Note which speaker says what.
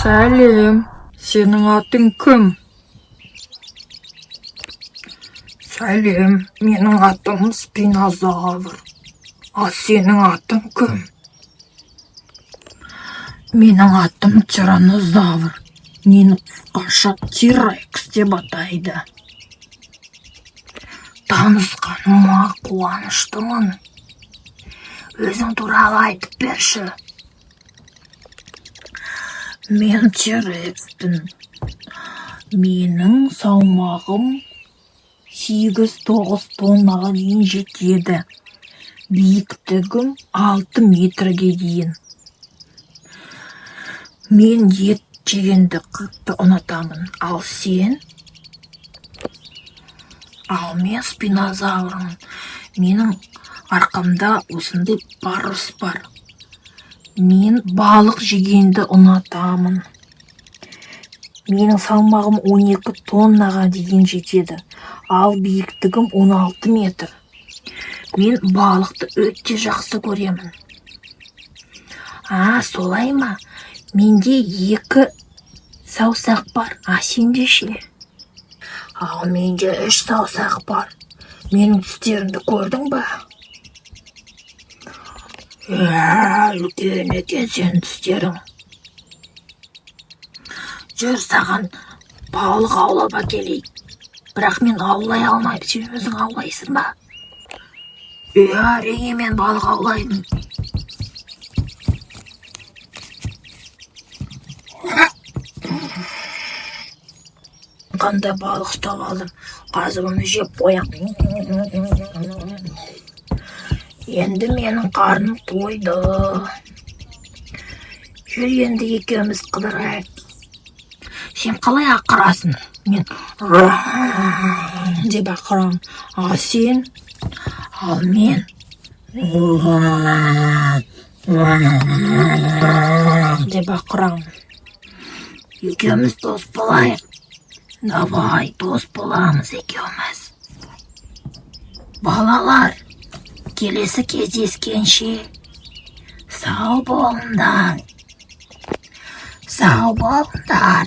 Speaker 1: Сәлем, сенің атың кім? Сәлем, менің атым Спинозавр. Ал сенің атың кім? Менің атым Тиранозавр. Мені қысқаша Тирекс деп атайды. Танысқаныма қуаныштымын. Өзің туралы айтып берші. Мен Тирекспін. Менің салмағым 8-9 тоннаға дейін жетеді. Биіктігім 6 метрге дейін. Мен ет жегенді қатты ұнатамын. Ал сен? Ал мен спинозаврмын. Менің арқамда осындай парус бар. Мен балық жегенді ұнатамын. Менің салмағым 12 тоннаға дейін жетеді, ал биіктігім 16 метр. Мен балықты өте жақсы көремін. А, солай ма? Менде 2 саусақ бар, а сенде ше? Ал менде 3 саусақ бар. Менің тістерімді көрдің ба? Ә, үлкен екен сенің тістерің. Жүр, саған балық аулап әкелейік. Бірақ мен аулай алмаймын, сен өзің аулайсың ба? Иә, әрине, мен балық аулаймын. Қандай балық ұстап алдым. Қазір оны жеп қоямын. Енді менің қарным тойды. Жүр, енді екеуміз қыдырайық. Сен қалай ақырасың? Мен деп ақырамын. Ал сен? Ал мен деп ақырамын. Екеуміз дос болайық. Давай, дос боламыз екеуміз. Балалар, келесі кездескенше сау болыңдар. Сау болыңдар.